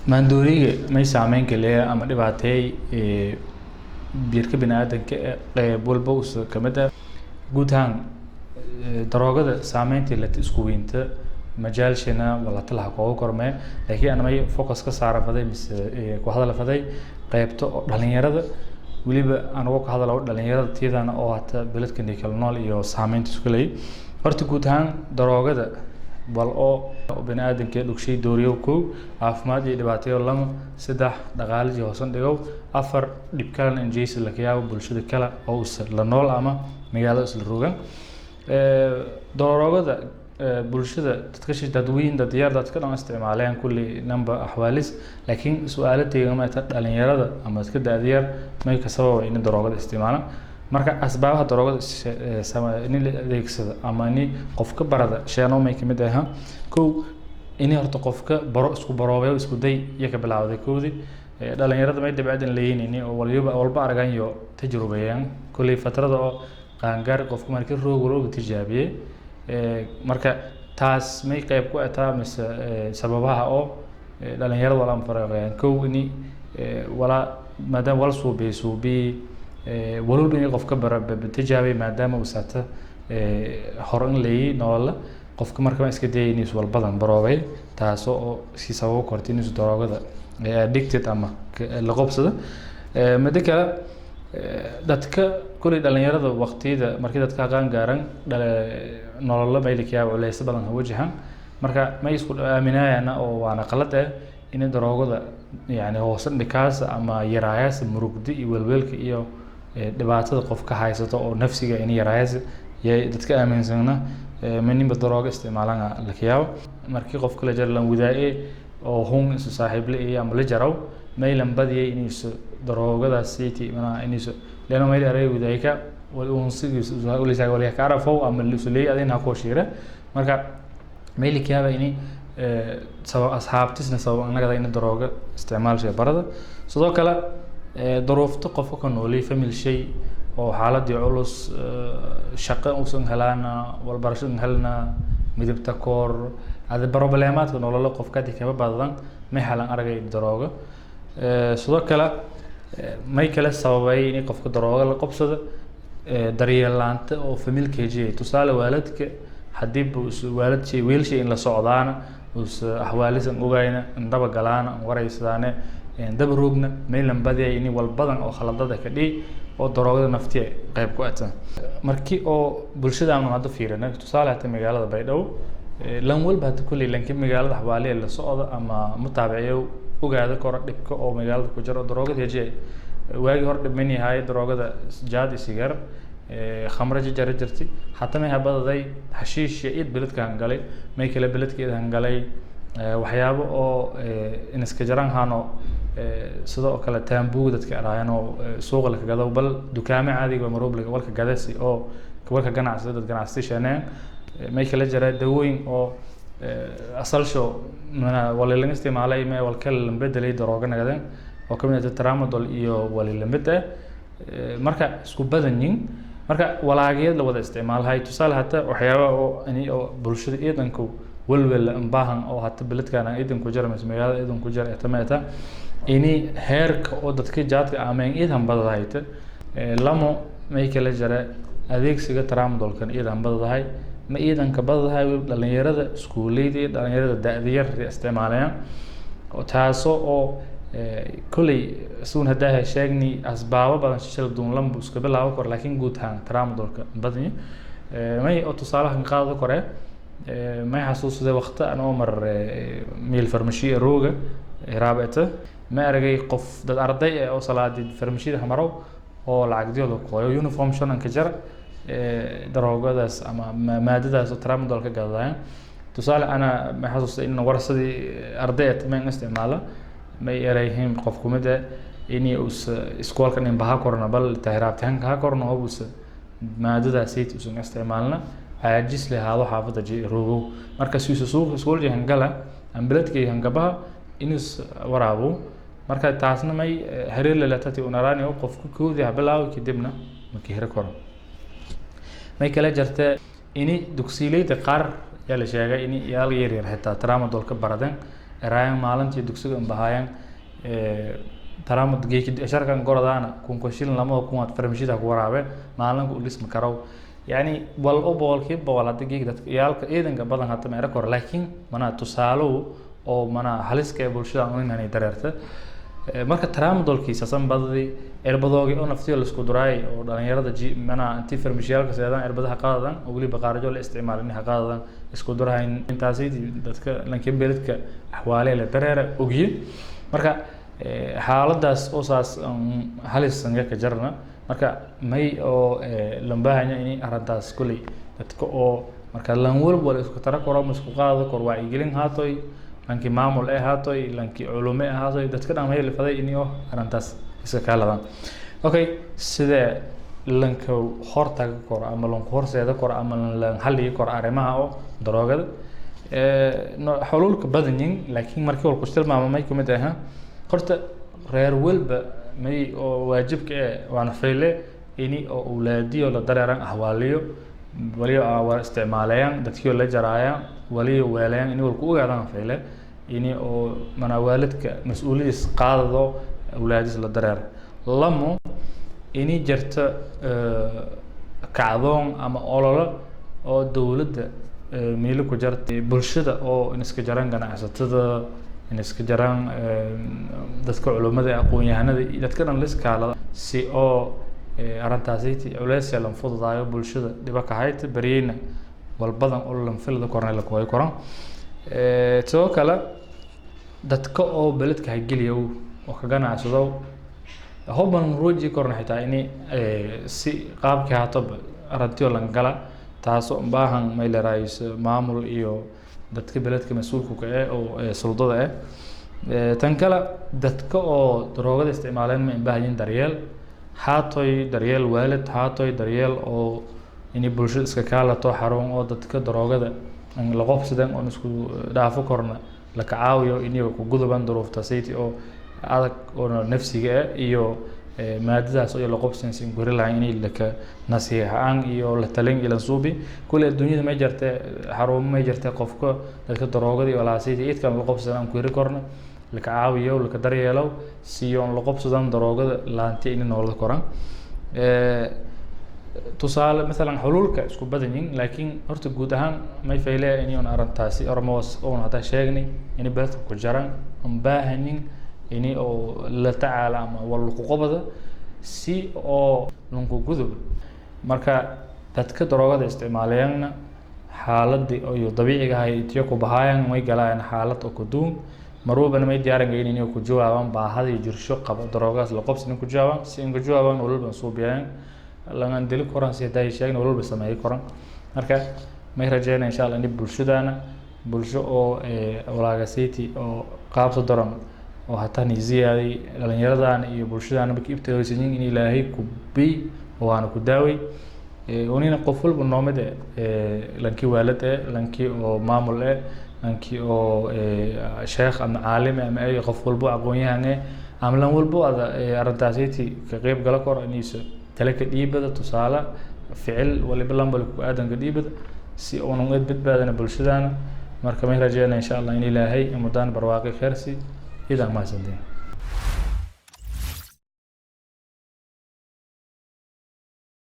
Maandooriga may saameyn ka leeyahay ama dhibaateey biirka biniaadanka ee qeyb walba usa kamid ah. Guud ahaan daroogada saameynta leta isku weynta majaalshana walata laha kooga kormee, laakiin ana may focus ka saara faday mise ku hadala faday qeybta oo dhalinyarada, weliba anagoo ka hadalo dhalinyarada tiyadana oo hata beledkan kala nool iyo saameynta isku leeyahay. Horta guud ahaan daroogada bal oo biniaadanka dhugshay dooriyo: kow, caafimaad iyo dhibaatayo; lama, saddex, dhaqaalihii hoosan dhigow; afar, dhib kalena injeysi laga yaabo bulshada kale oo is la nool ama magaalada isla rogan. Daroogada bulshada dadka dadweyn, dad yar, dadka dhan isticmaalayaan kulli number axwaalis, laakiin su-aalo teegama ta dhalinyarada ama dadka da'da yar may ka sababa in daroogada isticmaalaan. Marka asbaabaha daroogada in la adeegsado ama in qofka barada sheeno may kamid ahaa: kow, ini horta qofka baro, isku baroobeyo, isku day iyo ka bilaawday. Kowdii, dhalinyarada may dabcadan leeyihiin oo waliba walba argan iyo tajrubeeyaan. Kulley fatrada oo qaangaar qofka markii roog walba tijaabiyey. Marka taas may qeyb ku ataa mise sababaha oo dhalinyarada wala anfareeqayaan: kow, ini walaa maadaama wala suubiye suubiye walwalba ini qofka bara tijaabiyey, maadaama uu sata hor in leeyi nolola qofka. Marka ma iska dayay inuu walbadan baroobay, taasoo oo si sababo korta inuu daroogada addicted ama la qobsado. Mida kale, dadka kuley dhalinyarada waqtiyada markii dadka qaan gaaran nololo maylikiyaa culeysyo badan ha wajahan. Marka may isku aaminayana oo waana qalad ah in daroogada yani hoosan dhikaasa ama yaraayaasa murugdi iyo welwelka iyo dhibaatada qofka haysato oo nafsiga in yaraayaasa yay dadka aaminsana maninba darooga isticmaalaan laka yaabo. Markii qofka la jaro lan wadaaye oo hun isu saaxiible iyo ama la jaraw, maylan badiyay inaysu daroogadaas city mana inaysu leeno mayl aray wadaayka wal unsigiisu ulisaa waliya ka arafow ama lusuleey adin ha koo shiira. Marka mayli kaaba ini sabab asxaabtisna sabab anagada in darooga isticmaalshay barada. Sidoo kale duruufta qofka ka noolay, family shay oo xaaladii culus, shaqo uusan helaana, walbarasho usan helna, midabta koor ada problemaadka nololo qofka hadii kaba badan may helan aragay darooga. Sidoo kale may kale sababay in qofka darooga la qabsado daryeel la'aanta oo familka hejiyay. Tusaale, waalidka haddii bu waalid shay wiil shay in la socdaana us axwaalisan ogayna indaba galaana wareysadaane daba roogna, maylan badiyay ini walbadan oo khaladada ka dhihi oo daroogada naftiya qayb ku ata. Markii oo bulshada aanu hadda fiirina, tusaale hata magaalada Baydhabo, lan walba hata kulley lanki magaalada axwaaliya la socda ama mutaabiciyo ogaada kora dhibka oo magaalada ku jiro daroogada hejiyay. Waagii hore dhib man yahay daroogada jaad iyo sigaar, khamro jajara jirtay, hata may habadaday xashiish iyo id beledka hangalay, may kale beledkeeda hangalay waxyaabo oo iniska jaran hano, sidoo kale taambuug dadka araayan oo suuqa laka gado, bal dukaamo caadiga maroob walka gadasi oo walka ganacsada dad ganacsata shaneen. May kala jara dawooyin oo asalsho mana wali laga isticmaalay may walka la bedelay darooga nagadeen oo kamid ah tramadol iyo wali lamid ah. Marka isku badan yihiin, marka walaagiyad la wada isticmaalahay. Tusaale hata waxyaaba oo ani oo bulshada ciidanku welwel baahan oo hata beledkan ciidan ku jira mise magaalada ciidan ku jira etama eta ini heerka oo dadka jaadka ameen ciidan badahayta. Lamo, may kala jira adeegsiga tramadolkan ciidan badadahay, ma ciidanka badadahay dhalinyarada iskuuleyda iyo dhalinyarada da'da yar isticmaalayaan, taasoo oo kolley suun haddaa sheegni asbaabo badan shishal duunlan buu iska bilaabo karo, laakiin guud ahaan tramadolka badanya. May oo tusaalahan qaado kore, may xasuusade waqti an oo mar meel farmashiya rooga raabata, ma aragay qof dad arday eh oo salaadii farmashiyada hamarow oo lacagdiyooda qoyo uniform shananka jara daroogadaas ama maadadaas oo tramadol ka gadayaan. Tusaale, ana ma xasuusta in warsadii arday may isticmaala, may erayhiin qof kumid ah ini us iskoolka nin baha korna, bal tahraabtahanka ha korna oo us maadadaasayt usan isticmaalna caajis lahaado xaafadda rogow. Marka siisa suuqa iskoolka hangala ambeledka hangabaha inus waraabo. Marka taasna may xiriir lalatati unaraani qofku koodii ha bilaawo kadibna maka hiri karo. May kala jirta ini dugsiileyda qaar yaa la sheegay ini iyaal yar yar xitaa tramadol ka baradeen. Eraayan maalintii dugsiga bahaayan taraamad geeki sharkan goradaana 1000 shilin, 2000 aad farmashida ku waraabe maalinka ulisma karow. Yani wal oo 100% hadda geeki dadka ciyaalka ciidanka badan hadda meero kor, laakiin mana tusaalow oo mana haliska ee bulshada uninani dareerta. Marka tramadolkiisa san badadi cirbadoogi oo naftiyo la isku duraay oo dhalinyarada ji mana intii farmashiyaalka seedaan cirbadaha qaadadan oo weliba qaarjo la isticmaalin ha qaadadan isku durahayn. Intaasi dadka lankin beledka axwaale la dareera ogyiin. Marka xaaladaas oo saas halis ka jarna. Marka may oo lambahanya ini arrintaas kuley dadka oo marka lan walba wala isku tara karo ma isku qaado kor wacyigelin haatoy, lankii maamul ee haatoy, lankii culume ee haatoy, dadka dhan may lifaday ini oo arrintaas iska kaaladaan. Okay, sidee lanka hortaga koro ama lanku horseeda koro ama lan halligi koro arrimaha oo daroogada? Xululka badanyin, laakiin markii walku tilmaamo may kumid aha horta reer walba may oo waajibka eh waana fayle ini oo awlaadiyo la dareeran ahwaaliyo waliyo waa isticmaalayaan, dadkiyo la jaraayaan, waliyo weelayaan, ini walku ogaadaan fayle, ini oo mana waalidka mas-uuliyadiis qaadado awlaadiis la dareera. Lamo, ini jirta kacdoon ama ololo oo dowladda meelo ku jarta, bulshada oo in iska jaraan ganacsatada, in iska jaraan dadka culimada, aqoon-yahanada iyo dadka dhan liskaalada si oo arrintaasi culeys lan fududaayo bulshada dhiba ka hayta baryeyna walbadan oo lan filada korna la kuway koran. Sidoo kale dadka oo beledka hageliyow oo ka ganacsado hoban rooji korna xitaa ini si qaabkii haatoba arrintiyo lan gala, taasoo baahan may leeraayso maamul iyo dadka beledka mas-uulka ka eh oo suldada eh. Tan kale, dadka oo daroogada isticmaaleen ma baahanyiin daryeel haatoy, daryeel waalid haatoy, daryeel oo inay bulshada iska kaalato, xarun oo dadka daroogada aan la qobsadan oon isku dhaafo korna la ka caawiyo iniga ku guduban duruufta sayti oo adag oo nafsiga ah iyo maadadaas oo la qobsan sin guri lahayn, inay laka nasiixaan iyo la talin iyo la suubi. Kule adduunyada may jirte xarumo, may jirte qofka dadka daroogada iyo walaasayda idkan la qobsan aan ku heri korna laka caawiyo, laka daryeelo si oon la qobsadan daroogada laanti inay nolol koran. Tusaale masalan xululka isku badan yihiin, laakiin horta guud ahaan may fayle inay un arrintaasi ormoos oon hadda sheegnay inay beledka ku jaraan aan baahanin ini oo la tacaala ama wal ku qabada si oo lanku gudub. Marka dadka daroogada isticmaalayaanna xaaladii iyo dabiiciga ahay tiyo ku bahayaan may galayaan xaalad oo ku duun marwalbana may diyaaran gayn inay ku jawaabaan baahada iyo jirsho qabo daroogadaas la qobsi in ku jawaabaan, si in ku jawaabaan walba suubiyaan langan dili koran si haday sheegna walba sameey koran. Marka may rajeynaa insha Allah in bulshadana bulsho oo walaaga city oo qaabta daran oo hataa niziyaaday dhalinyaradan iyo bulshadana markii ibtilaysan in Ilaahay ku bi oo aan ku daaway unina qof walba noomid lankii waalid lankii oo maamul lankii oo sheekh ama caalim ama ay qof walba aqoon-yahan ama lan walba ada arrintaasiti ka qayb gala kor iniisa tale ka dhiibada, tusaale, ficil waliba lambal ku aadan ka dhiibada si uunan uga badbaadana bulshadana. Marka may rajeynaa insha Allah in Ilaahay mudaan barwaaqi khayrsi idan mahadsantiin.